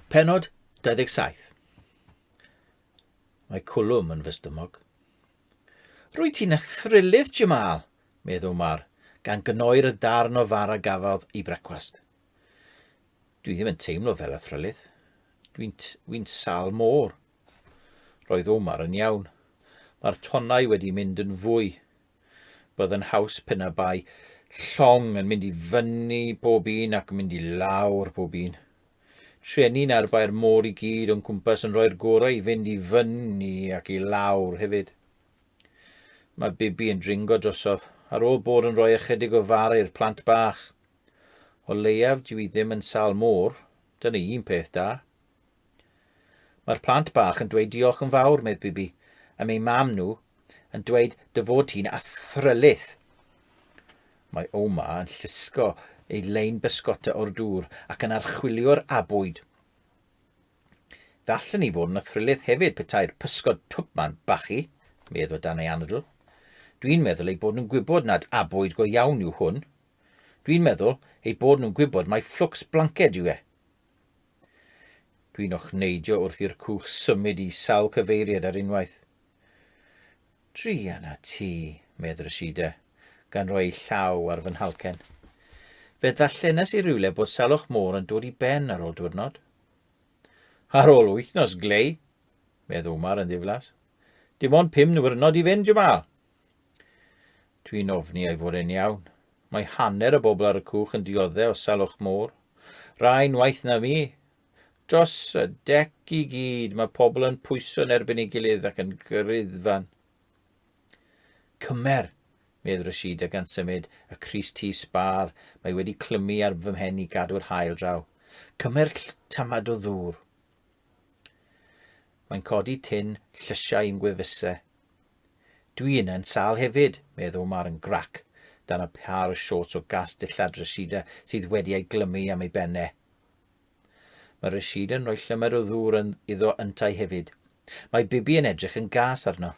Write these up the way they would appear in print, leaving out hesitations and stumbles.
Pennod 27. Mae cwlwm yn fy stumog. Rwy ti'n athrylith, Jamal, medd Omar, gan gnoi'r y darn o fara gafodd i brecwast. Dwi ddim yn teimlo fel athrylith. Dwi'n dwi sal môr. Roedd Omar yn iawn. Mae'r tonnau wedi mynd yn fwy. Bydd yn haws pe na bai llong yn mynd i fyny bob un ac yn mynd i lawr bob un. Trueni na'r bai'r môr i gyd o'n cwmpas yn rhoi'r gorau i fynd i fyny ac i lawr hefyd. Mae Bibi yn dringo drosof, ar ôl bod yn rhoi ychydig o fara i'r plant bach. O leiaf dw i ddim yn sâl môr, dyna un peth da. Mae'r plant bach yn dweud diolch yn fawr, medd Bibi, am eu mam nhw yn dweud dy fod ti'n athrylith. Mae Omar yn llusgo ei lein bysgota o'r dŵr ac yn archwilio'r abwyd. Fe allen ni fod yn athrylith hefyd petai'r pysgod twp ma'n bachu, medd o dan ei anadl. Dwi'n meddwl eu bod nhw'n gwybod nad abwyd go iawn yw hwn. Dwi'n meddwl eu bod nhw'n gwybod mai fflwcs blanced yw e. Dwi'n ochneidio wrth i'r cwch symud i sawl cyfeiriad ar unwaith. Druan â ti, medd Rashida, gan roi ei llaw ar fy nhalcen. Fe ddarllenes i rywle bod salwch môr yn dod i ben ar ôl diwrnod. Ar ôl wythnos, glei, medd Omar yn ddiflas. Dim ond 5 niwrnod i fynd, Jamal. Dwi'n ofni ei fod e'n iawn. Mae hanner y bobl ar y cwch yn diodde o salwch môr. Rhai'n waeth na mi. Dros y dec i gyd, mae pobl yn pwyso yn erbyn ei gilydd ac yn gryddfan. Cymer, medd Rashida gan symud y crys T sbâr mae wedi clymu ar fy mhen i gadw'r haul draw. Cymer tamad o ddŵr. Mae'n codi tin llysiau i'm gwefusau. Dwi yna'n sâl hefyd, medd Omar yn grac, dan y pâr o shorts o gas dillad Rashida sydd wedi ei glymu am ei ben e. Mae Rashid yn rhoi llymed o ddŵr yn, iddo yntau hefyd. Mae Bibi yn edrych yn gas arno.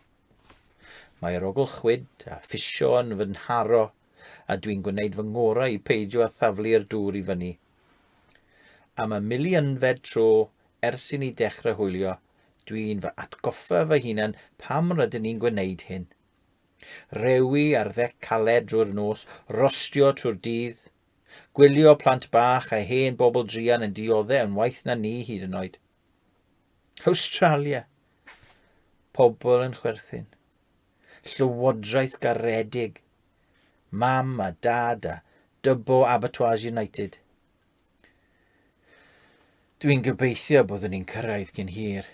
Mae arogl chwyd a ffisio yn fy nharo a dwi'n gwneud fy ngorau i peidio â thaflu'r dŵr i fyny. Am y miliynfed tro ers i ni dechrau hwylio, dwi'n fy atgoffa fy hunan pam rydyn ni'n gwneud hyn. Rhewi ar ddec caled drwy'r nos, rostio trwy'r dydd, Gwylio plant bach a hen bobl druan yn diodde yn waeth na ni hyd yn oed. Awstralia. Pobl yn chwerthin. Llywodraeth garedig. Mam a dad a Dubbo Abattoirs United. Dwi'n gobeithio byddwn ni'n cyrraedd cyn hir.